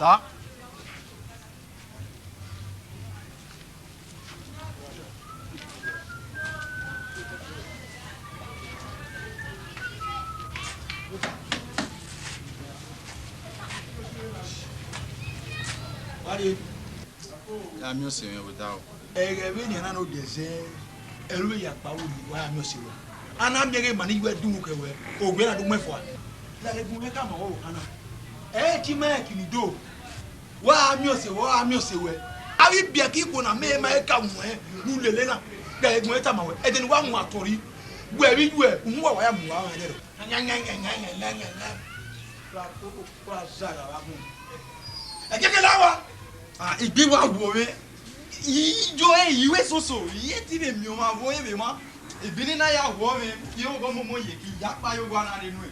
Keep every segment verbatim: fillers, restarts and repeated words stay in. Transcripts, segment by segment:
Ah. Ya miẹn ọse mwẹ vbe odaro. Ẹghẹ vbenian na ne odẹ zẹ, ẹre u vbe ya kpa ru wa ya miẹn ọse ruẹ. A na miẹn ghe ma ne I yu ẹdunmwu kẹ ruẹ, owiẹ na do mu ẹn fua. Lahọ egbunmwu mwẹ khama ọvbokhan na. Ẹ i tie ima ẹki ne u do. Wa gha miẹn ọse ruẹ, wa gha miẹn ọse ruẹ. Avbe ibiẹka ikhuo na mẹ ma i ka muẹn ne u lele na. Lahọ egbunmwu mwẹ tama ruẹ, ẹdẹ ne uwa mu atọrhi, wẹ vbe iyuẹ, uhunmwu uwa wa ya mu uwa mwẹ ẹdẹrẹ. Wa zagha vbe agbọn. Ẹkẹkẹ la wa. Ah, igbe wa wo mwẹ. I, I, yo, eh, I wẹ soso, I ye ti vbe miẹn ọmwa vbe ore vbe emwa. Ibini na ya wo mwẹ, I ho ghe ọmọmọ ye, I ya kpa ye owa na rre nuẹn.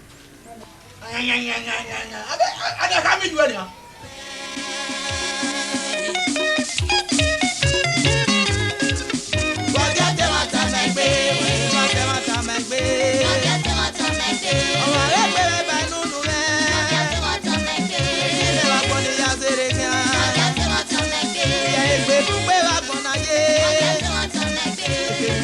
Abẹ, a, a, a, a, a, mi ju ẹre nian. Wa gie ẹmwata mẹ gbe, wa gie ẹmwata mẹ gbe. Wa gie ẹmwata mẹ gbe. Ọmwa ghe gbe vbe ba inu unu mwẹ. Wa gie ẹmwata mẹ gbe. Ẹ i vbe wa gbọnọ ya zẹrẹ khian. Wa gie ẹmwata mẹ gbe. Ẹ i gbe kugbe vbe agbọn na ye. Wa gie ẹmwata mẹ gbe.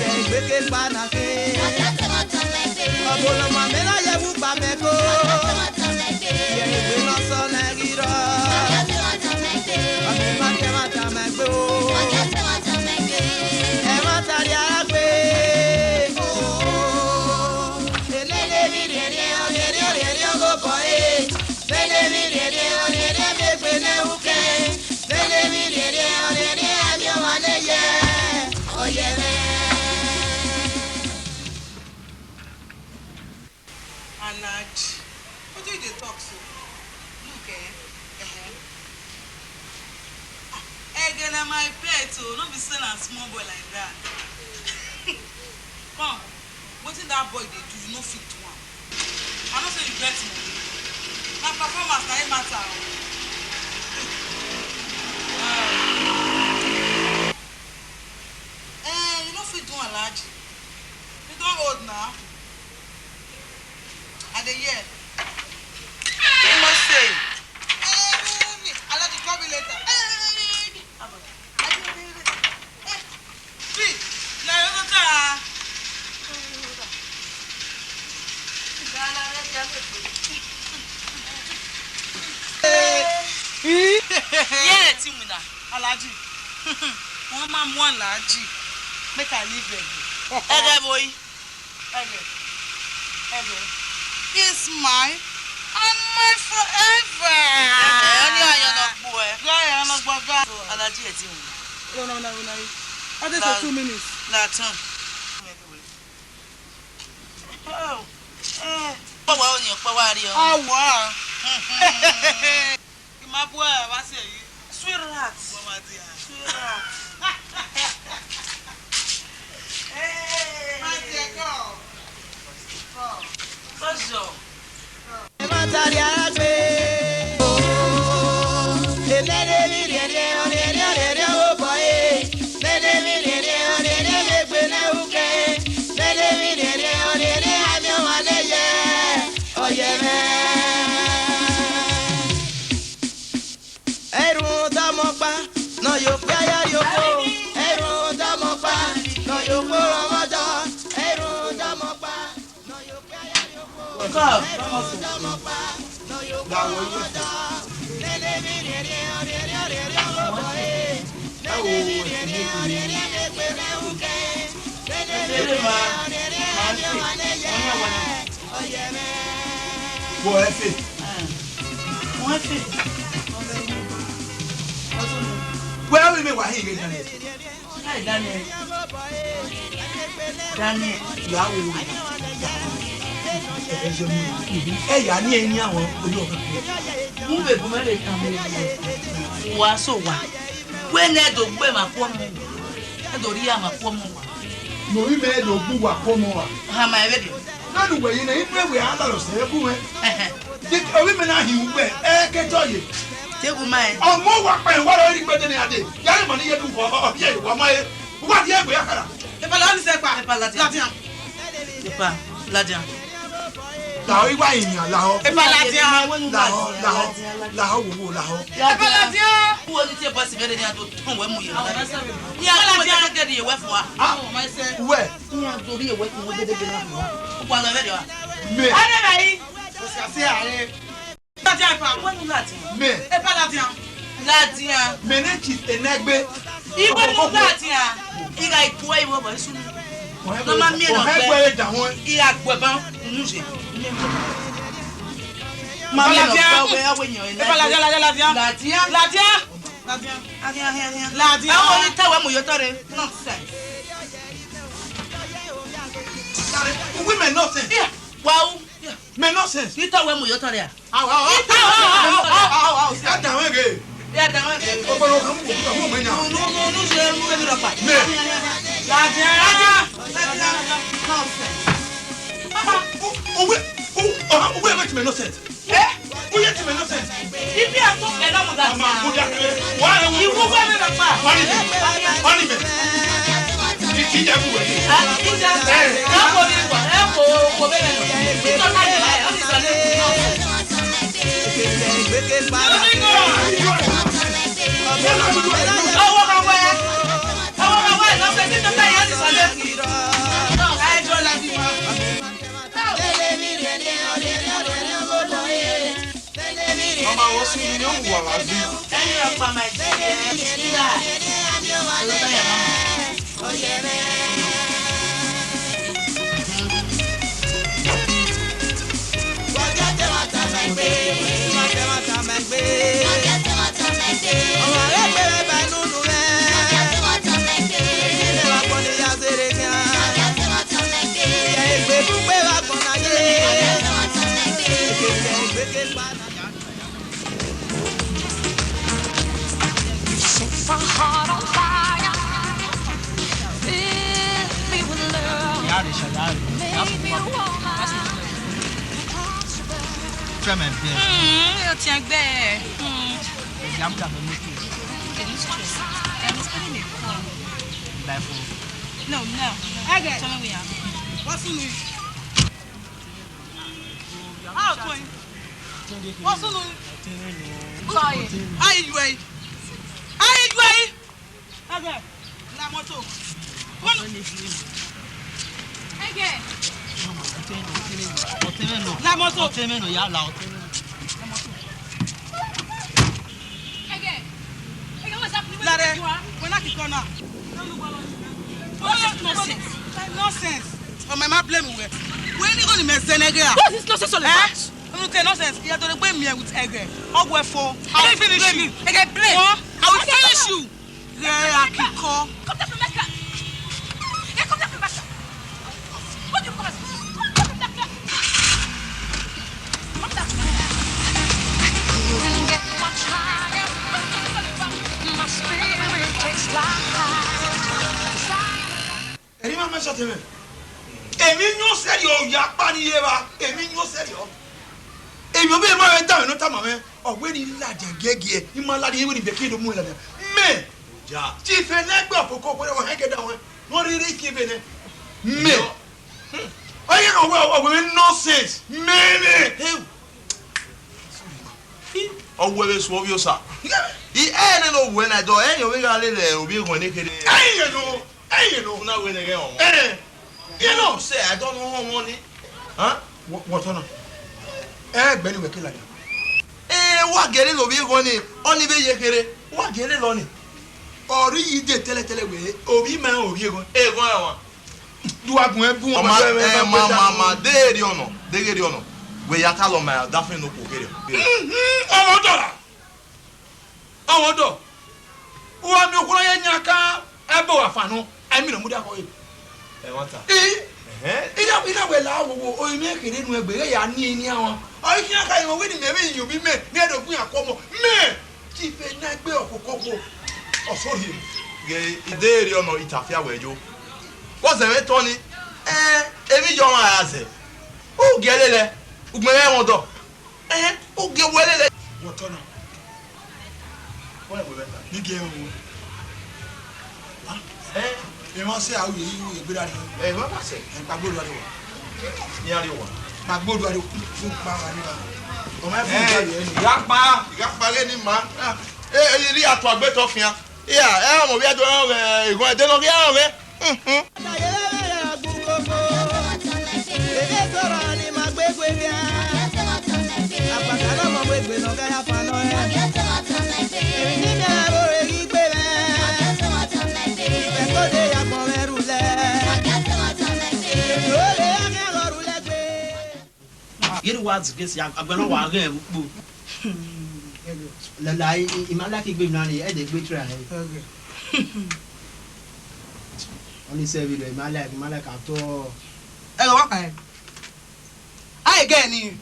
Ẹ i gbe ke kpa na khin. Wa gie ẹmwata mẹ gbe. Ọbọ ne ọ ma mẹ na ye vbe ugba mẹ ko. Wa gie ẹmwata mẹ gbe. Ẹ i gbe ne ọ sọ na ghi rrọọ. Wa gie ẹmwata mẹ gbe. Wa gie ẹmwata mẹ gbe o. Wa gie ẹmwata mẹ gbe. Ẹmwata rhia gbe. Nene vbe rhiẹnrhiẹn, ọ rhiẹnrhiẹn, ọ rhiẹnrhiẹn ọghe obọ ẹre. Nene vbe rhiẹnrhiẹn, ọ rhiẹnrhiẹn vbe egbe ne ẹvbo kẹn. Nene vbe rhiẹnrhiẹn, ọ rhiẹnrhiẹn amẹ ọmwa ne ye. Ọ ye mwẹ. Alhaji, wetin you dey talk so? Look, eh? Uh-huh. Ah, Ege na my pet o, no be say na small boy like that. Come, wetin that boy dey do, you no fit do am. I know say you get money. Na performance na im matter o. Ah. Eh, you no fit do am, Alhaji. You don old now. I dey hear. You must say. Alhaji, call me later. See, na your daughter. Yeah, Timina. Alhaji. Wọ́n máa mú Alhaji. Make I leave them. Ẹgẹ boy. Ẹgẹ. Ẹgẹ. He's mine and mine forever. Ẹgẹ, ọ ní ayọ̀ lọ gbọ́ ẹ. Gbọ́ ẹ, ọ lọ gbọ́ gbọ́. Alhaji ẹ̀ ti wù. No, no, no, no, no. I just for two minutes. Latin. Oh, eh. Pọ̀wá ò ní ọ̀pọ̀ wá rí ọ. Àwa. Kì máa bú ẹ wá sí èyí. Sweetheart. Wọ́n máa di à. Sweetheart. Má ti ẹ̀ kọ́. Kọ́. Kọ́ sọ. Ẹ má tari ara pé. Eléré mi rẹ̀rẹ̀, ọ̀rẹ̀rẹ̀, ọ̀rẹ̀rẹ̀, ó bọ̀ ẹ́. Eléré mi rẹ̀rẹ̀, ọ̀rẹ̀rẹ̀, lè gbé náà wúkẹ́. Eléré mi rẹ̀rẹ̀, ọ̀rẹ̀rẹ̀, àmì ọmọ alẹ́ yẹ. Ọ̀yẹ̀ mẹ́. Ẹrù tọmọ pa, nọ yóò pé ayá rí oko. Ẹrù tọmọ pa, nọ yóò pé ọmọ jọ. Ẹrù tọmọ pa, nọ yóò pé ayá rí oko. Ẹrù tọmọ pa, nọ yóò pé ọmọ jọ. Lẹ́lẹ́bí rẹ̀rẹ̀ ọ̀rẹ̀rẹ̀ ọ̀rẹ̀rẹ̀ ọmọ bọ̀ ẹ́. Lẹ́lẹ́bí rẹ̀rẹ̀ ọ̀rẹ̀rẹ̀ lè pè rẹ̀ wúkẹ́. Lẹ́lẹ́bí rẹ̀rẹ̀ ọ̀rẹ̀rẹ̀ ọ̀rẹ̀rẹ̀ ọ̀rẹ̀rẹ̀. Wọ ẹfe. Wọ ẹfe. Wẹ ọvbe mẹ wa hin ghe Daniel. Hey, Daniel. Daniel, ya wo. Ẹ ya ni ẹ ni àwọn olú ọkàn. Mu bẹ bu mẹ le kan mu. Wa so wa. Wẹ nẹ do gbe ma kọ mu. Ẹ do ri ya ma kọ mu. Mo ri mẹ do gbu wa kọ mu wa. Ha ma ẹ vbe de. Nanu wẹ yẹn na, ibu ẹwe a la lọ sẹ ẹbu mwẹ. Ẹhẹn. Di ovbi mwẹ na hin uwẹ, ẹ kẹtọ ye. Te gu ma ẹ. Ọmọ wa kpẹ wa rọ ri gbẹdẹ ne a de. Ya rẹ ma ni ye du wọ, ọ, ọ, ye wa ma ẹ. Wa di egbe ya kara. Epa la ni sẹ pa. Epa ladian. Ladian. Epa ladian. Lahọ, I wa yin yan, lahọ. Epa ladian. Lahọ, lahọ, lahọ, wowo, lahọ. Epa ladian. Uwẹ ni tie bọsi vbe rre ne a do tọn wẹ mu ye. Ni a do tọn wẹ gẹgẹ rhie wẹ fua. Ah, uwẹ. Ni a do rhie wẹ fua, wẹ gẹgẹ na fua. Ukwa lọ vbe rre wa. Mẹ. Ane bhẹ yi. Osia se are. Ladian epa, wẹ nu ladian. Mẹ. Epa ladian. Ladian. Mẹ ne Chief Enegbe. Iwe nu ladian. I gha gu ẹre vbe obọ isu. Nọ ma miẹn nọ ọhẹn gbe. Gbe da wọn. I gha gu ẹban unu ye. Ma miẹn nọ ọgba wẹ, a wẹ yan. Epa ladian, ladian, ladian. Ladian. Ladian. Ladian. Ladian. Ladian. Ẹ wo ni ta wẹ mu ye otọ rre. Nonsense. Women nonsense. Yeah. Wow. Yeah. Men nonsense. Ita wẹ mu ye otọ rre a? Au, au, au. Ita wẹ mu ye otọ rre a? Au, au, au. Ya da wẹ ghe. Ya da wẹ ghe. Ọpọlọ kan mu, kan mu mẹ yan. Unu, unu, unu se unu vbe mi rọkpa. Mẹ. Ladian. Ladian. Nonsense. U, u, u, u, u, u, men nonsense. Eh? U ye ti men nonsense. Ibi a to kẹ na mu da. Ama, u da kẹ. Wa, wa, wa. Iwu wẹ mi rọkpa. Wani mẹ. Wani mẹ. Iti ya bu wẹ. Ah, iti ya. Eh. Ẹ ko ni wa. Ẹ ko, ko bẹ nọ. Ito ta ni, eh, ọ ni sọ ni. Ọwọ kan wẹ. Ọwọ kan wẹ, nọ fẹ ti to ta ya ni sọ ni. Ẹ jọ la bi wa. Mama, what's in your wallet? Set my heart on fire. Fill me with love. Make me a woman. Try my best. Mm, yo tiang be. Mm. Yam ka mo tu. Okay, this one. I'm spending a phone. By phone. No, no. Okay. Tell me we are. What's in it? How to? What's in it? Sorry. How you doing? How you doing? Okay. La moto. Ege. Ọtẹn mẹ nọ. La moto. Ọtẹn mẹ nọ, ya la ọtẹn mẹ nọ. Ege. Ege, what's happening? Lare, wẹ na kikọ na. What is nonsense? Nonsense. Ọmọ ẹ ma blame wẹ. Wẹ ni gho ni mẹ zẹ nẹ ghe a? What is nonsense all about? Eh? Unu ke nonsense. Ya do regbe miẹn with Ege. Ọ wẹ fo. I will finish you. Ege, blame. What? I will finish you. Ghe akikọ. Come down from that car. Yeah, come down from that car. What do you come as? Come down from that car. Come down. I couldn't get much higher. My spirit takes flight. Ẹ̀yin máa mẹ́sàn-án tẹ̀lé. Èmi yóò sẹ́yìn ọ̀yà pàníyé wa. Èmi yóò sẹ́yìn ọ. Èmi ò bí ẹ máa rẹ dàmí ní tàmà mẹ́. Ọ̀gbẹ́ni làjà gẹ́gẹ́ ẹ. Ìmọ̀ aládé ewé ni bẹ̀kí ló mú ẹ làjà. Mẹ́. Chief Enegbe ọ̀fọ̀kọ́ pẹ̀lú ọ̀hún ẹ̀gẹ̀dẹ̀ ọ̀hún. Wọ́n rí rí kí ebe nẹ. Mẹ́. Ọyẹ kan wẹ ọ̀gbẹ́ mi nonsense. Mẹ́rin. Ọwọ́ ebe sùn ọbí ọ̀sà. Ẹ ẹ nínú òwú ẹ náà dọ̀ ẹ̀yìn òbí gha lélẹ̀ òbí ẹ̀gbọ́n ní kéde. Ẹ̀yìn yẹn nù. Ẹ̀yìn nù. Una wẹ nẹgẹ ọmọ. Ẹ ẹ nù. Ṣé àìdọ́nù ọmọ ni? Hàn? Wọ́tọ́ náà. Ẹ gbẹ́ni wẹ̀ kí làjà. Ee, wa gẹrẹ lọ ovbi eghọn ni, ọni vbe ye kherhe, wa gẹrẹ lọ ni. Ọ rhie ide tẹlẹtẹlẹ wẹẹ, ovbi ima rẹn ovbi eghọn. Eghọn ẹmwa. Du wa gun ẹbu wọn. Ọma, ma, ma, ma, de ghe rriọ nọ, de ghe rriọ nọ. Wẹ ya talọ ma ọdafẹn ne okhuo kherhe. Mhm, ọmọ dọla. Ọmọ dọ. Uwa miẹn okhuo na ye yan ka ẹbo wa fan nọ, ẹ mi nọ mudia kọ re. Ẹmwata. I, Ẹhẹn. I na, I na wẹ la wo wo, o, imẹ kherhe nu ẹgbe, ghẹ ya ni eni awan. Ọ i khian ka iwẹ wẹ ni mẹ vbe yin ovbi mẹ, ne ẹ do gun iran kọ ọmọ. Mẹ, Chief Enegbe ọkokoko. Ọ sorry. Ghe, ide erriọ nọ, I tafia wẹ yo. Vbọzẹ vbe tọ ni, ẹ, emwi yọ ọmwa ra zẹ. U giẹ lele, ugbẹn mwẹ ẹmwẹ ọdọ. Ẹhẹn, u giẹ wẹ lele. Wọ tọ na. Wẹ wẹ ta. Ni giẹ ẹmwẹ. Ha? Ẹ? Emwa sẹ a ru ye, i ru ye gbe da rri. Ẹ, wa ma sẹ. Ẹ, kpagbo ru a rre wa. Ni a rre wa. Agbodu aro, u kpa gha ni ba. Ọ ma fu gari ẹni. Iya kpa, iya kpa ghe ni ma. Ah, e, e, iri atu agbe tọ fian. Iya, ẹ, ọmọ vbe ẹdọ rẹ eghọn ẹdẹ nọ ghi rọnmwẹ. Mhm. Ghe ne uwa disgrace ya, agbẹnọ wa ghẹ vbe ukpo. Lala, I, I, I ma like egbe na ni, ẹ dẹ egbe try. Okay. Only seven, I ma like, I ma like at all. Ẹ gha wa kha ẹn. A ye gẹ ni.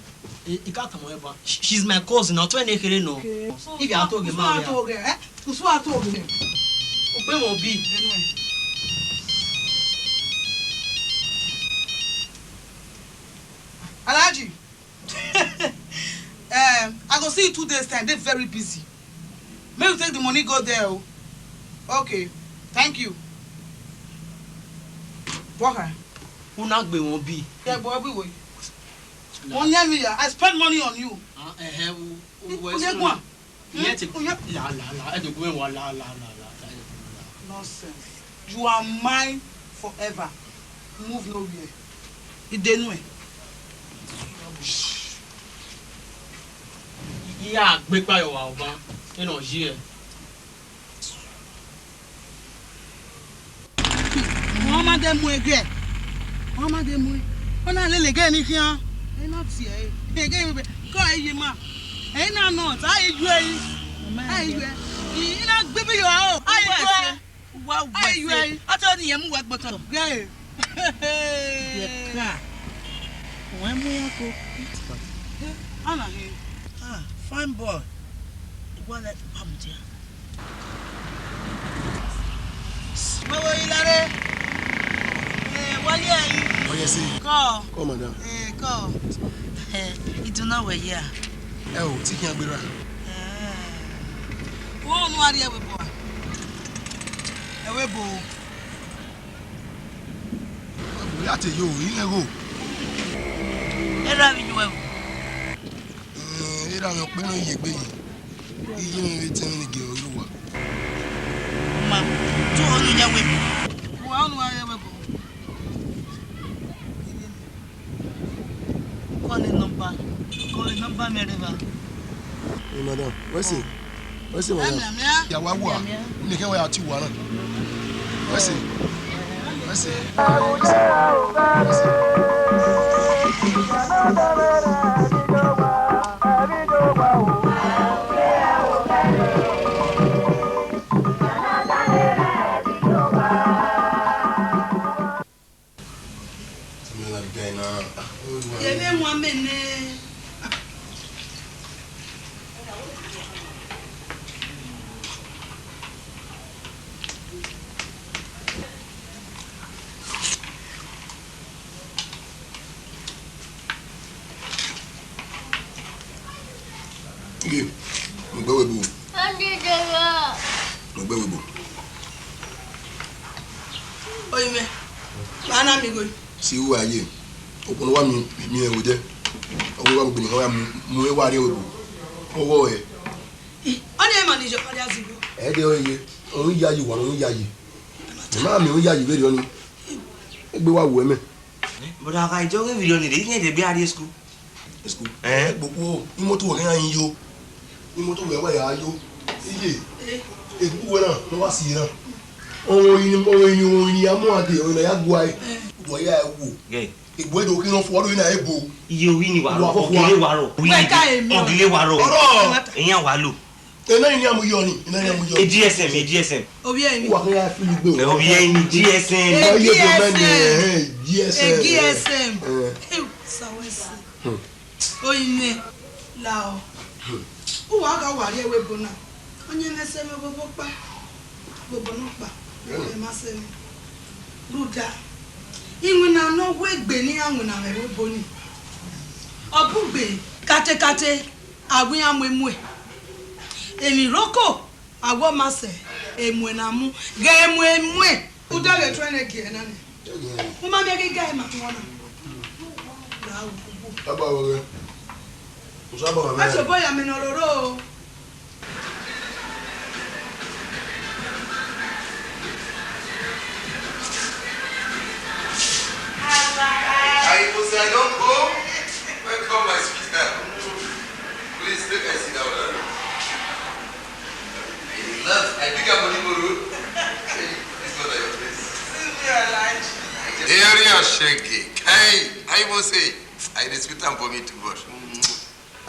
I, I can't come over. She, she's my cousin. I'll try and hear no. Okay. If you are talking, Usu man, a to gẹ, eh? Usu a to gẹ. Ukpe mo bi. Alhaji, um, I go see you two days time. They very busy. Make you take the money go there. Oh. Okay. Thank you. Walk her. Una gbe wọn bi. Yeah, boy, we wait. One year me, I spend money on you. Ah, eh, eh, u, u, u, u, Iye te la la la, ẹ dẹ gu mwẹ wa la la la la la, ẹ dẹ gu mwẹ la. Nonsense. You are mine forever. Move nowhere. Idenu ẹ. Rubbish. Iye a gbe kpa yọ wa ọba, ẹ nọ yi ẹ. Ọ ma de mu ẹgẹ, ọ ma de mu, ọ na lele ẹgẹ ni khian, ẹ na tie ẹre, ẹgẹ vbe kọ ẹ ye ma, ẹ na nọ ta, a ye ju ẹre, a ye ju ẹre, I na gbe bi yo aro, a ye ju ẹre, a ye ju ẹre. Ọtọ ni yẹn mu wẹ gbọtọ. Gẹ. Yẹ ka, wẹ mu ya ko. Ana he. Ah, fine boy. Wale, wa mu dia. Wowo Ilare. Eh, wale ayi. Oh, yes, sir. Kọ. Kọ, madam. Eh, kọ. Eh, idunna wẹ ya. Ẹ o, te I khian gberra. Eh. Wo nu a rhie ẹvbo ebo a? Ẹvbo ebo. Ẹvbo ya te yo, I rẹn gho. Erha vbe iyuẹ ẹvbo. Eh, erha mwẹ ọkpẹn nọ ye egbe yi. Iye mwẹ vbe tẹn mwẹ ne gie ọre uwa. Ma, tu ọnu yan wẹ. Wa ọnu a rhie ẹvbo ebo. Call the number. Call the number, me river. Hey, madam, where's it? Where's it, madam? Mia, mia. Ya wa wa. Ni ke wa ya ti wa na. Where's it? Where's it? Where's it? Yẹ vbe wan mẹ nẹ. Ige, mu gbe wẹ ebo. Mu gbe wẹ ebo. Oyi mwẹ, ma na mi ghe. Si uwa ye, okhuo ne wa miẹn, miẹn vbe odẹ, ọ wa mu gbele, ọ wa mu, mu ẹre wa rrie ẹvbo ebo. Ọghọ ẹre. Ọnii ma ne Jehova rhie zigbo. Ẹdẹ ọre ye, ọ yayi uwa, ọ yayi. Mẹ ma miẹn ọ yayi vberriọ nii. Egbe wa wu ẹmwẹ. But a gha jọ ghe vberriọ nii rre, iran dẹgbe a rrie school. School. Eh? Gbogbo imoto wẹ gha yo. Imoto wẹ wa ya yo. Iye. Egbugbu wẹ na, ne ọ wa si na. Ọmọ ini, ọmọ ini, ọmọ ini ya mu ade, ọmọ ini ya gua e. Udu ya wo. Gẹ. Egbe do khin ọ fo, ọ do na ebo. Iye ohi ni wa rọ, ọgile wa rọ. Wẹ ka emi. Ọgile wa rọ. Ọrọ. Iran wa lo. Ena ni a mu yọ ni, ena ni a mu yọ. A G S M, A G S M. Ovbi ẹre ni. Wa kẹ ya fi gbe. Ovbi ẹre ni G S M. Wa ye do mẹ ni, eh, G S M. A G S M. Eh. Ew, sawẹsi. Hmm. Oyi mwẹ, la ọ. Hmm. Uwa gha wa rrie ẹvbo ebo na. Ọyẹnmwẹ sẹ mwẹ obọ kpa. Obọ nọ kpa. Hmm. Ẹ ma sẹ mwẹ. Rhunmwuda, iwinna ne ọ wu egbe ne iran winna mwẹ vbe ebo nii. Ọ bugbe katekate, a wẹ iran mu emuẹ. Emwi roko, a wẹ ọ ma sẹ emuẹ na mu. Ghẹ emuẹ emuẹ. Uda vbe tuẹ nẹ gie na nẹ. U ma miẹn ghe iga ima tuọn na. Ra wu. Taba wẹẹ, Osa baba mẹ. Achoboy, amẹ ne ọ roro. Hi, Musa, I don come. Welcome, my sweetheart. Please, make I sit down, huh? I dey love. I pick up money borrow. Hey, this one na your place. See me, Alhaji. Area shege. Hey, I must say, I dey sweet am for me too much. Mm.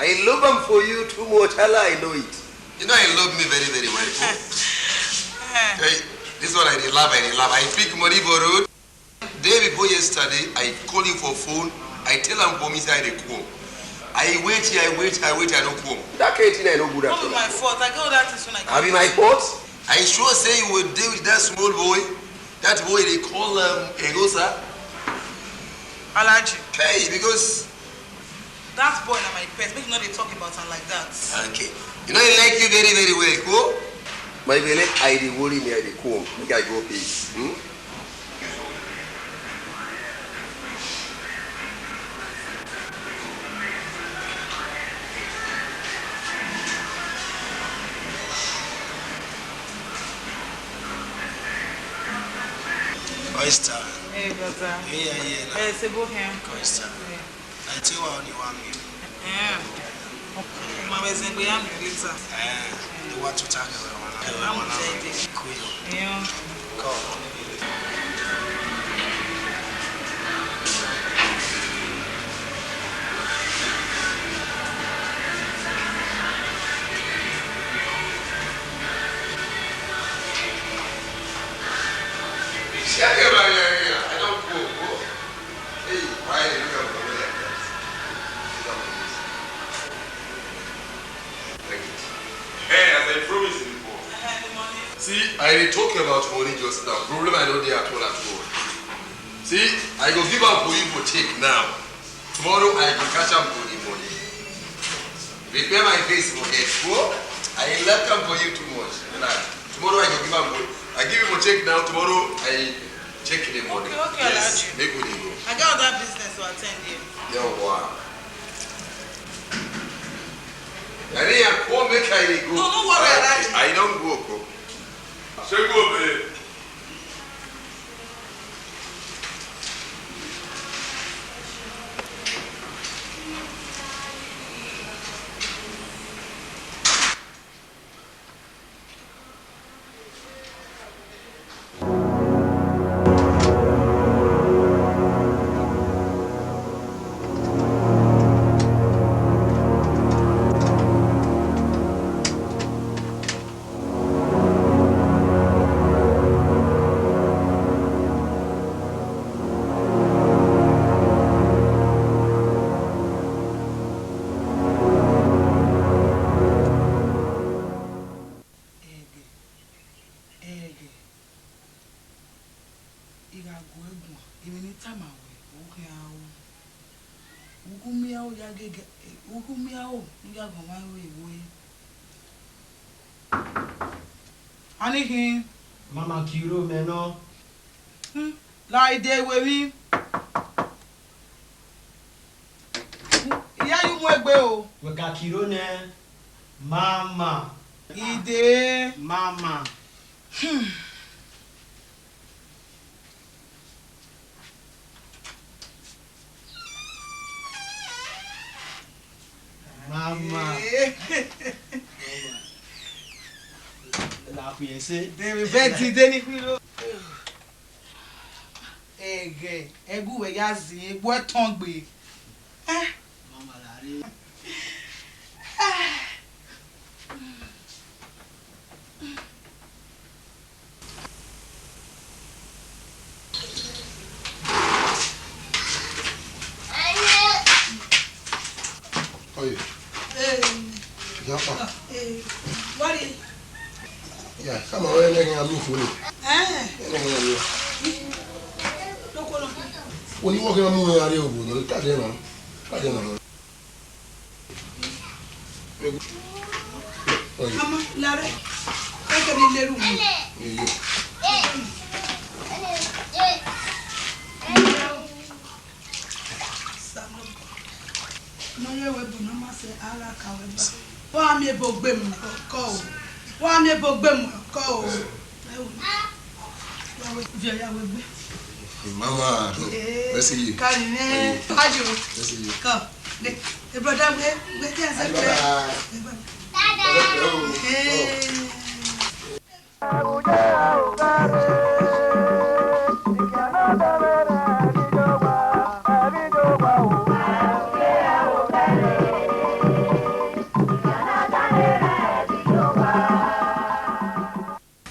I love am for you too much. Allah, I know it. You know I love me very, very well. Hey, this one I dey love, I dey love. I pick money for road. Day before yesterday, I call him for phone. I tell am come inside the come. I wait here, I wait, I wait, I no come. That kind thing I no good at all. Not my fault. I get all that things when I come. Abi my fault? I sure say you will deal with that small boy. That boy they call, um, Egosa. Alhaji. Hey, because that boy na my pet, make you no dey talk about am like that. Okay. You know he like you very, very well, cool? My belle, I dey worry me, I dey come. Make I go peace. Hmm? Oyster. Hey, brother. Yeah, yeah, yeah. Hey, Sebo here. Oyster. Yeah. I tell you what you want me. Eh. Ma vbe zẹgbe ya miẹn later. Eh, I want to talk about one. Cool. Eh. Come. See, I get my area. I don't go, go. Hey, why you look at me like that? Look at me. Take it. Hey, as I promised you before. See, I dey talk about money just now. Problem I no dey at all at all. See, I go give am for you for check now. Tomorrow I go cash am for the money. Repair my face for head. Bro, I love am for you too much. Relax. Tomorrow I go give am money. I give you for check now. Tomorrow I check the money. Okay, okay, yes, Alhaji. Make we dey go. I got other business to attend here. Yo, wow. Daddy, I come make I dey go. No, no worry, Alhaji. I don't go, go. Say go, babe. Ẹghẹ, ẹghẹ, I gha gu ẹre guan, emwi ne I tama ruẹ, u khian ru. U gu miẹn aro ya gege, u gu miẹn aro ne u ya ghọnmwa ẹre vbe. Ani khin. Mama, kiro mẹ nọ. Hmm, la ide iwe emwi. I ya ye mu egbe o. Wẹ ka kiro nẹ, mama. Ide. Mama. Hmm. Mama. Eh. La khuiẹn ẹse. David Betty, Danny Quiro. Ẹghẹ, ẹgu wẹ ya zin egbe ẹtọn gbe. Eh? Mama la re. Oye. Eh. Japa. Eh. Wari. Ya, kama wewe nenge ya mifu ni. Eh. Nenge ya mifu. Dokolo. Oni wo ke mu ya re obodo, ka de na. Ka de na. Mama, lare. Kẹkẹ ni leru mi. Eyo. Salam. Ne ọ ye wẹ bu ne ọ ma sẹ a gha ka wẹ ba. Wa miẹn ebo gbe mu kọ o. Wa miẹn ebo gbe mu kọ o. Ẹ wo. Ya wẹ, viẹ ya wẹ gbe. Mama, Eh, let's see you. Kari nẹ. Ayo. Let's see you. Come. Hey, brother, wait, wait, yes, Bye. Bye. Bye. Hey.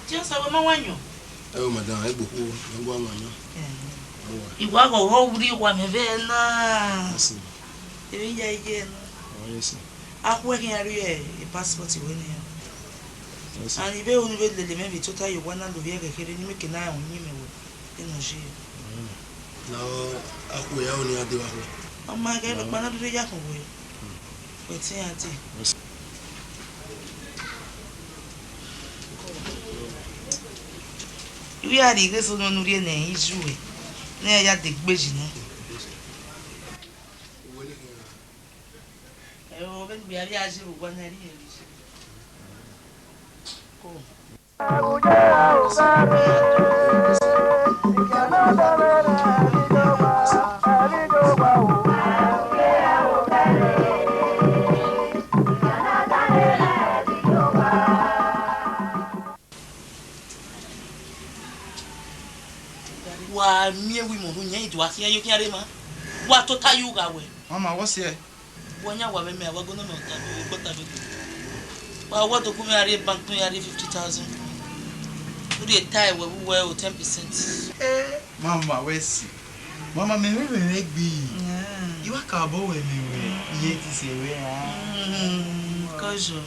Jésù, wẹ ma wa yọn. Ẹ o, madam, ẹ gbe okhuo, ẹ gua ma yọn. Ẹ wa ghọghọ vbe uwa mwẹ vbe na. Yes, sir. Emwi ya ye na. Oh, yes, sir. Akhuẹ khian rhie passport wẹ nian. Yes, sir. And ive unu vbe lele mwẹ vbe tota ye owa na lovbiẹ kherhe ne imẹ ke na rẹn uyinmwẹ wẹ, eno je. Mm. Na akhuẹ ya unu a dee vbe akhuẹ. Ọ ma ghẹ rhọkpa na dede ya khun wẹ. Mm. Wẹ te iran dee. Yes, sir. Iwe a rhie ighe eso ne unu rhie ne iran yu ẹre, ne iran ya degbe yi nẹ. Ẹ o, vbene ugbia vbe a je vbe owa na, ẹre iran vbe je. Ko. Wa miẹn wẹ imẹ ru yẹn, i do a khian yo khian rre ma. Wa tota ye ugha wẹ. Mama, what's here? Wa yan wa vbe mẹ, wa gbe ne mẹ ọta vbe, gbe ọta vbe. Wa wa do gu mwẹ a rrie bank ne ya rrie fifty thousand. U rhie tae wẹ vbe uwẹ o ten percent. Eh, mama, wẹ si. Mama, mẹ vbe vbe gbe. Yeah. I wa ka obọ wẹ mẹ wẹ, iye ti sẹ wẹ a. Mm, kojo.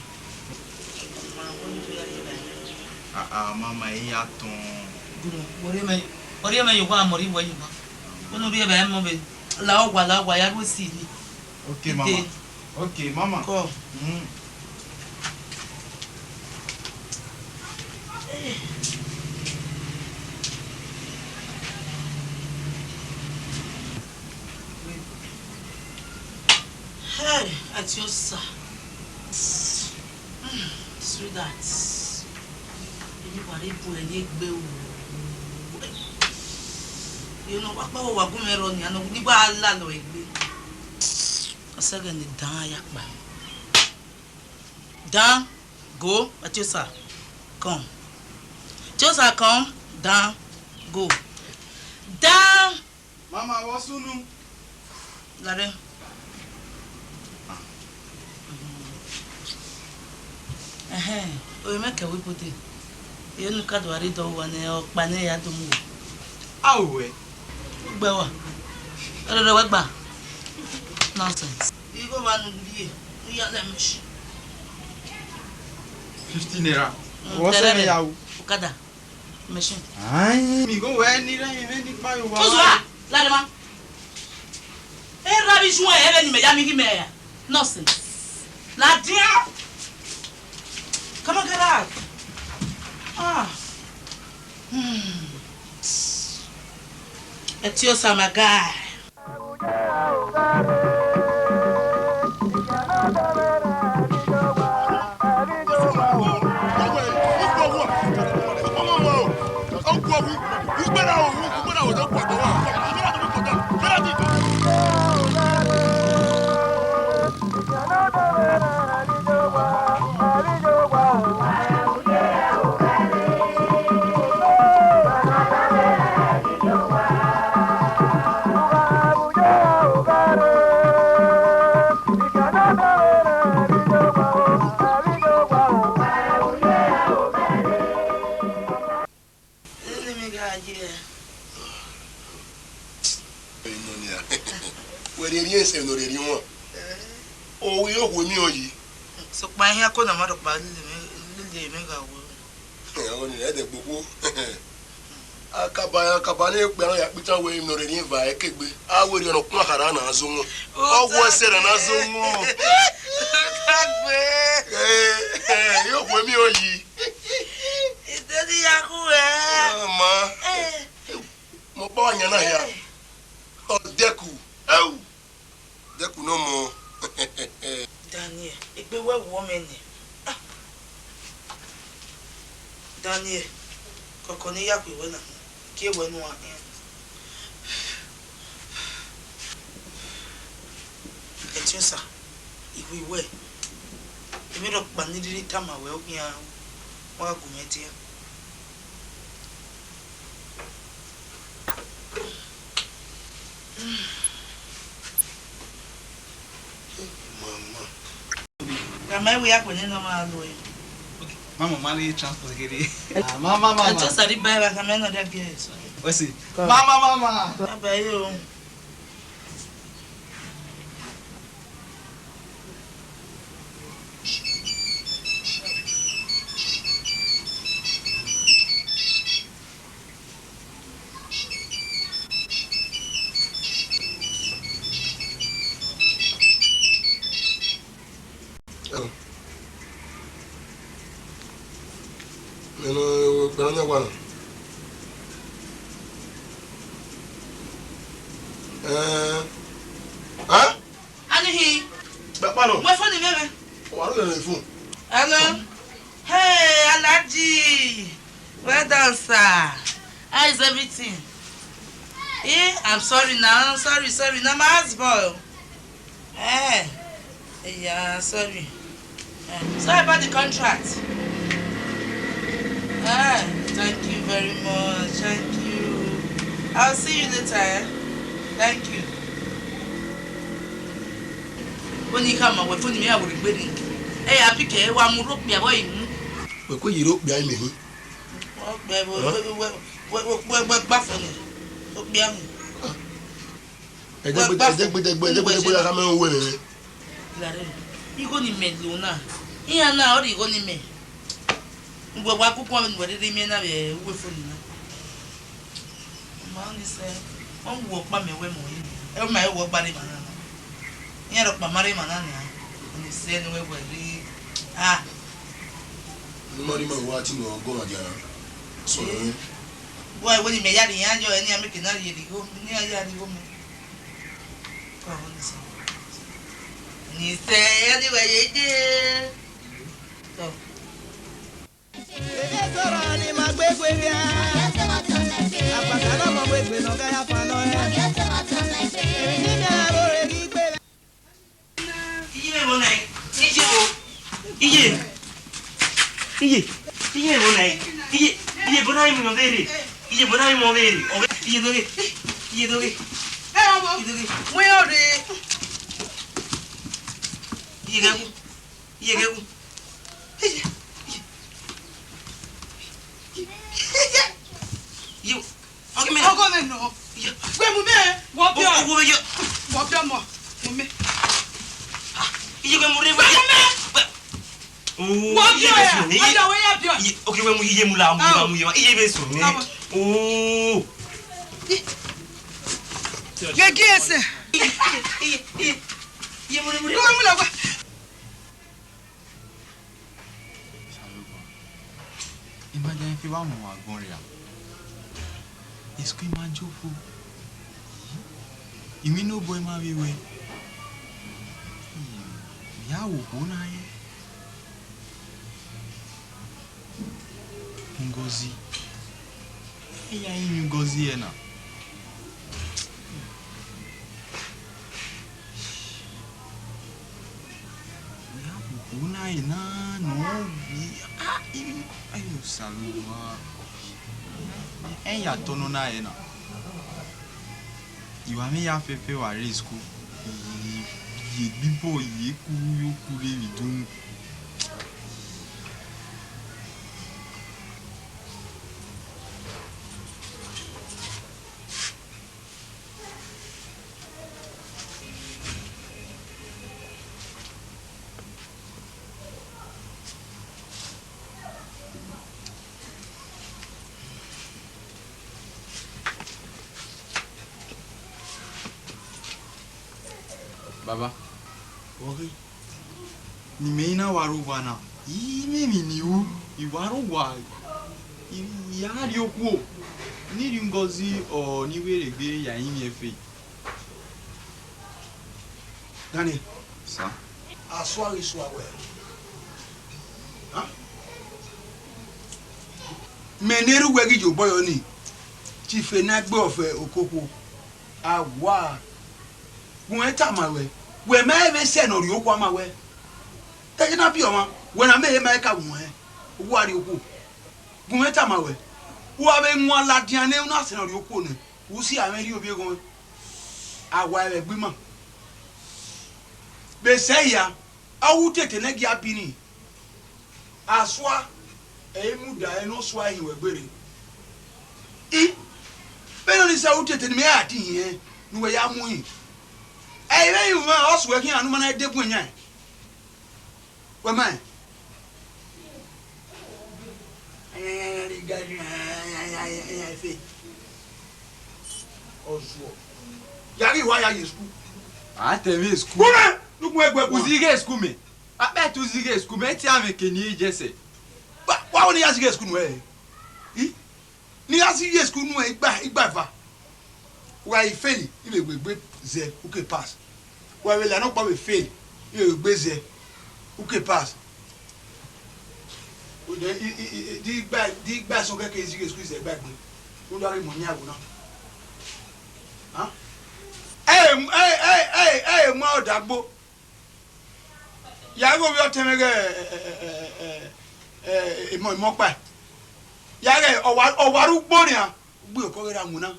Ah, ah, mama, I ya tọn. Gu mwẹ, wẹ rhie mẹ, wẹ rhie mẹ ye owa, mẹ ọ rhie wẹ ye owa. Unu rhie vbe ẹmwẹ vbe la owa, la owa, ya rhie si ni. Okay, mama. Okay, mama. Ko. Mm. Hey, Atiosa. Mm, sweetheart. Eni wa rre bu ẹre egbe o. Ye ne ọ wa kpa vbe wa gu mwẹ rrọọ nian, ne ọ wa lalọ egbe. Ọ sẹ ẹghẹ ne Dan ya kpa. Dan, go, Atiosa, come. Atiosa, come. Dan, go. Dan! Mama, vbọ sunu? Lare. Ẹhẹn, ọre mẹ kẹ wẹ ibude. Ẹ ne u ka do a rre dọ uwa ne ọkpa ne ya do mu wẹ. A o wẹ. Ugbẹ wa. Ẹrẹrẹ wẹ gba. Nonsense. Igho wa nu rrie, u ya lẹ machine. Fifty naira. Mm, wọ sẹ tẹrẹ mẹ rẹ. Ya wu. Okada. Machine. Ayin. Mi go wẹ ni rẹ yẹn vbe ni kpa yo wa. Ozua, lade ma. E ra bi ju ẹre vbe ni mẹ ya mi ghi mẹ ya. Nonsense. Ladian. Come on, get out. Ah. Hmm. Atiosa, my guy. Ene mẹ gha ye. Wẹ rhie rhie ẹse ne ọ rhie rhie wan. Ovbi okhuo emwi ọ yi. Sokpan iran ko na ma rhọkpa lele mẹ, lele mẹ gha wẹ. Ọni ẹdẹ gbogbo. Akaba, akaba ne ekpe aro ya kpitan wẹ emwi ne ọ rhie rhie eva ẹkegbe. A wẹ rhie ọnọ kun akhara na zo wọn. Ọ wẹ ẹse ra na zo wọn. Dagbe. Eh, eh, okhuo emwi ọ yi. Ideni ya khu ẹ. Ọma. Eh. Mọ ọkpa wa yan na hia. Ọ dẹku. Eu. Dẹku ne ọ mọ. Daniel, kọkọ ne I ya kue wẹ na, gie wẹ ne uwa khian. Ẹtin Osa, I ru wẹ, emwi rhọkpa ne I rhirhi tama wẹ, ọ khian wa gu mwẹ dia. Mama. Gha ma wẹ ya kue ne nọ ma lo e. Mama, ma le transport kere. Ah, mama, mama. Ẹtin Osa rhie ba ẹre, gha ma nọ dia gie ẹre sẹ. Wẹ si. Mama, mama. Baba yo. Mẹ ne okpia ne ọ wa na. Ẹn? Ẹn? Anihi. Kpakpa nọ. Wẹ phone mwẹ mwẹ. Wa ro lele phone. Hello. Hey, Alhaji. Well done, sir. How is everything? Eh, I'm sorry now. Sorry, sorry. Na my house boy. Eh, yeah, sorry. Eh, sorry about the contract. Eh, thank you very much. Thank you. I'll see you later, eh? Thank you. Oni khama wẹ phone mwẹ ya wẹ gbe ni. Eh, ya pick e, wa mu rhie okpia vbe I mu. Wẹ kue ye rhie okpia mwẹ hin. Okpia vbe, wẹ, wẹ, wẹ gba phone. Okpia mu. Ẹdẹgbẹdẹ, ẹdẹgbẹdẹ, ẹdẹgbẹdẹ, ẹdẹgbẹdẹ, ya khama wẹ mwẹ. Lare, igho ne imẹ lo na, iran na ọrọre igho ne imẹ. Uwẹ wa kuku ọmwa vbe ne uwẹ rhirhi miẹn na vbe uwu phone na. Ma ni sẹ, ọ wu ọkpa mẹ wẹ mọ yẹ. Ẹ ma ẹ wọ gba rre emwa na na. Iran rhọkpa ma rre emwa na nia. Ni sẹ ne uwẹ wẹ rre. Ah. Ne ima rhie ima wa ti nọ ọgọ mwa dia na. Sọ nẹ. Wẹ wẹ ne imẹ ya rhie iran yọ, ẹ ne iran make na rhie rhie igho, ne iran ya rhie igho mẹ. Ni sẹ, ẹ ni wẹ ye dee. Tọ. Ebe sọrọ ni ma gbegbe via. Apaka na ma gbegbe nọ ga ya fa nọ ya. Emwi ni miẹn aro re ghi gbe. Iye vbo na? Iye vbo? Iye. Iye. Iye vbo na? Iye. Iye, iye vbo na, imẹ ọ vbe rre. Iye vbo na, imẹ ọ vbe rre. Ọ vbe, iye doghe. Iye doghe. Ẹ, ọmọ. Iye doghe. Wẹ ọ rre. Iye ghẹ wu. Iye ghẹ wu. Iye. Iye. Iye. Ọgọ mẹ nọ. Ọgọ mẹ nọ. Iye. Wẹ mu mẹ. Wọ biọ. Wọ biọ. Wọ biọ mọ. Mu mẹ. Ah, iye wẹ mu rre wẹ. Wẹ mu mẹ. Wẹ. Oh, wọ biọ ya. Ọjọ wẹ ya biọ. Iye, okay, wẹ mu iye mu la, mu la, mu iye. Iye vbe sunu. Oh. Gege ẹsẹ. Iye, iye, iye. Iye mu rre, mu rre. Wẹ mu la wẹ. Osanobua, ima dia fi vba mu agbọn ria, esikẹ ima jofo. Emwi ne obọ ima vbe wẹ, ya wo okhuo na rẹn. Ngozi, ẹ ya rinmwian Ngozi ẹre na. Ya khuku na ẹre na, ne ọ vbi, ah, I, ayo, Osanobua. Ẹ ya tọ nọ na ẹre na. I wa mwẹ ya fẹfẹ wa rre school. I ye egbe ibọ, I ye kuru yo kuru emwi dunmwu. Baba. Wọ ghe? Ne imẹ i na wa rre owa na, I mwẹ emwi ne I ru, I wa rre owa, I, I ya rrie okhuo, ne I rhie Ngozi ọ ne I vbe rhie egbe ya rinmwian ẹfe. Daniel. Sir. A sua ghi sua wẹ. Huh? Mẹ ne erha uwẹ ghi ye obọ yọ nii, te ife ne a gbe ọfẹ okokhuo. A wa, gu mwẹ tama ruẹ, wẹ ma vbe sẹ ne ọ rhie okhuo ama ruẹ. Te ẹghẹ na biẹ ọmwa, wẹ na miẹn ehe ma i ka wu ẹn, u wa rhie okhuo. Gu mwẹ tama ruẹ, u gha vbe wan ladian ne u na sẹ ne ọ rhie okhuo nẹ, u si a mwẹ rhie ovbi eghọn, a wa ẹre ẹgbe ima. Vbe sẹ hia, ọ wu tete ne gie a bi nii. Asua, ẹ i mudia ẹre ne ọ sua ihin wẹ gbe rre. I, vbene ọ ni sẹ ru tete ne imẹ ra te ihin ẹnrẹn ne uwẹ ya mu hin. Ẹ i vbe ihin mwẹ, ọ suẹ khian ne u ma na de bun yan. Wẹ ma rẹn? Ọzuọ. Ya ghi wa ya ye school. A te vbe school. Kúnlẹ̀, lukun ẹgbẹ́ kúnlẹ̀. Uzi ghe school mẹ. Akpẹ te uzi ghe school mẹ, te a mwẹ ke ni je ẹsẹ. Wa, wa wo ne ya zighe school nuẹ? I? Ne ya zighe school nuẹ igba, igba eva. Wa i fail, i vbe wegbe zẹ, u ke pass. Wa vbe la nọkpa vbe fail, i vbe wegbe zẹ, u ke pass. O de, i, i, i, di igba, di igba sọ kẹkẹ i zighe school zẹ gba egbe. U do ghi mu ọnii awo na. Hàn? Ẹ, ẹ, ẹ, ẹ, ẹ, mu ọdagbo. Ya ghe ovbi ọtẹn mwẹ ghẹ, ẹ, ẹ, ẹ, ẹ, ẹ, emọ, emọ ọkpa. Ya ghe ọwa, ọwa rre ugbo nian, ugbo okọ ghe ra winna.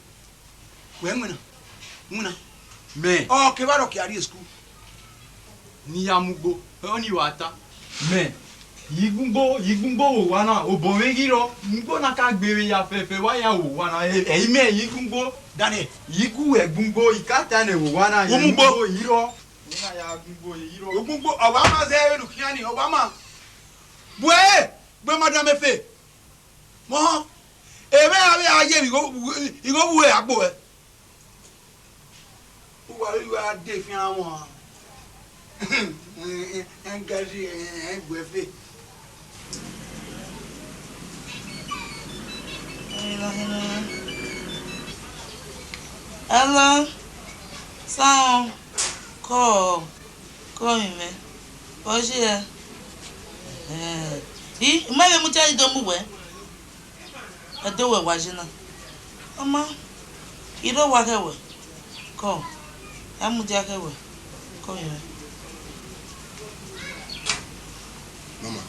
Wẹ winna, winna. Mẹ. Ọ kevbe arọ kia rrie school. Ne I ya mu ugbo, ọnii wa ta. Mẹ, I gun ugbo, I gun ugbo vbe owa na, obọ mwẹ ghi rrọọ, ugbo na ka gbe vbe ya fẹfẹ, wa ya vbe owa na, ẹ, ẹ i mẹ, I gun ugbo. Daniel. I gu ẹgbun ugbo, I ka ta nẹ vbe owa na, u mu ugbo. I rrọọ. Ugungbo, ọwa ma zẹ vbene u khian ni, ọwa ma. Bu ẹre, gbe madam efe. Mọ, emẹ avbe a ye vbe igho, igho vbe ue agbo ẹ. Uwa vbe ua de fian wọn. Ẹn gari, ẹn gbe fe. Hello, sound call. Kọ mwẹ, ọ ye ẹ? Ẹhẹn. I, u ma vbe mudia, I do mu wẹ. Ẹdẹ wẹ wa ye na. Ọ ma, I rre owa khẹ wẹ. Kọ, a mudia khẹ wẹ. Kọ mwẹ. Mama.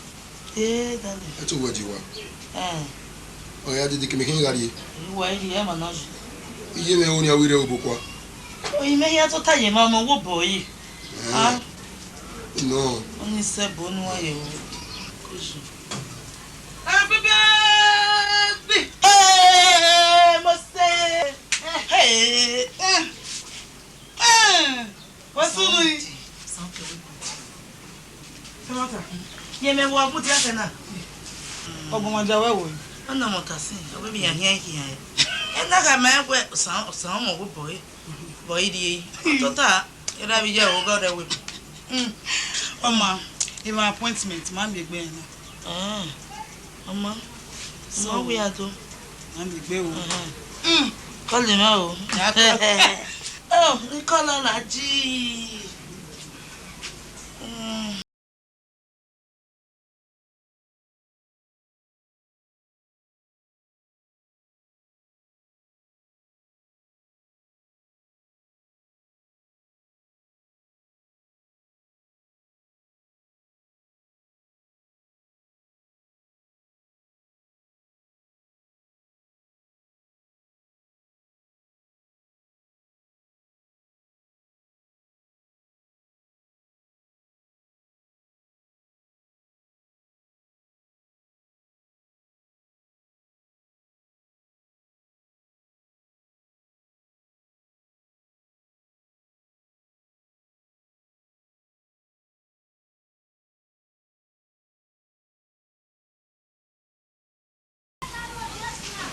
Ee, darling. Ẹ to wẹ die wa. Ẹn. Ọ ya dede ke mẹ khin gha rrie. Uwa i rrie, ẹ ma nọ yi. Iye mwẹ ho nian, vbe I rre obọ kua. Oyin mwẹ hia tota ye ma ọmọ wo bọ yi. Ẹn. Ah. No. Oni sẹ bo nu wa ye wo. Kozu. Happy birthday. Hey, mo se. Hey. Eh. Eh. Wẹ sunu yi. Samantha, ye mẹ vbe ọ mudia kẹ na. Ọgbọnmwadia wẹ wo? Ọ na mọta sin, ọ vbe emian hian khian. Ena gha ma wẹ osan, osan ọmọ wo bọ re. Bọ I rrie yi. Tota, erha vbe iye ẹvbo gha rre ẹvbo. Mm. Ọ ma, evba appointment, ma miẹn egbe ẹre na. Eh, ọ ma. So, ma wẹ a do. Ma miẹn egbe o. Ẹhẹn. Mm. Call him o. Ya call. Oh, ni call Alhaji. Mm.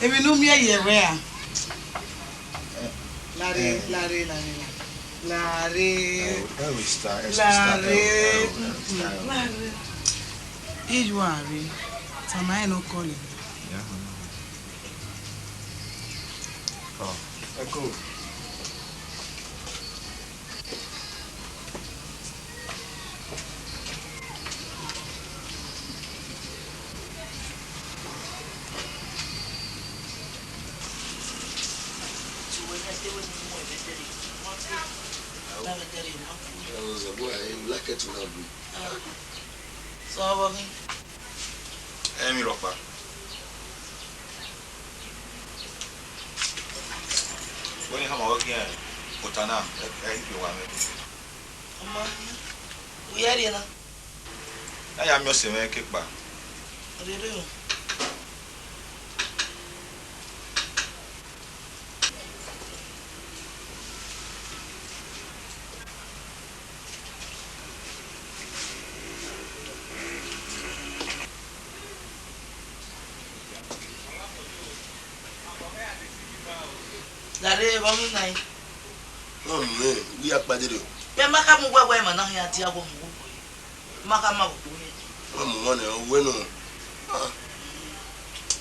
Emwi ne u miẹn ye ẹvbo ra? Lare, lare, lare, lare. Lare. Lare. Lare. Iye uwa rre. Tama ẹre ne ọ kọlẹ. Ẹ, Zagua, I like it to have you. Ah. So, how about me? Ẹ, emwi rhọkpa. Wẹ ne I hama wẹ khian ota na, ẹ, ẹ i gbe wa mwẹ. Ọ ma, u ya rrie na? Na ya miẹn ọse mwẹ ke kpa. Rere o. Gare vbe ọ ghi na ẹn. Ọ mẹ, u ya kpa dede o. Vbe ma ka mu wẹwẹ emwa na khian dia wọ mu uwu, ma ka ma vbe okhuo nẹ. Wa mu wọn nẹ, ọ wẹ nọ. Ah.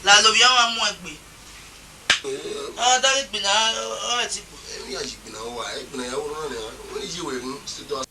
La lovbiẹ ọmwa mu egbe. Eh. Ọ da ghi gbinna, ọ ẹtin kpo. Emwi ya yi gbinna wa, e gbinna ya wọ nọ nẹ, wẹ ni yi wẹ gun, si dọ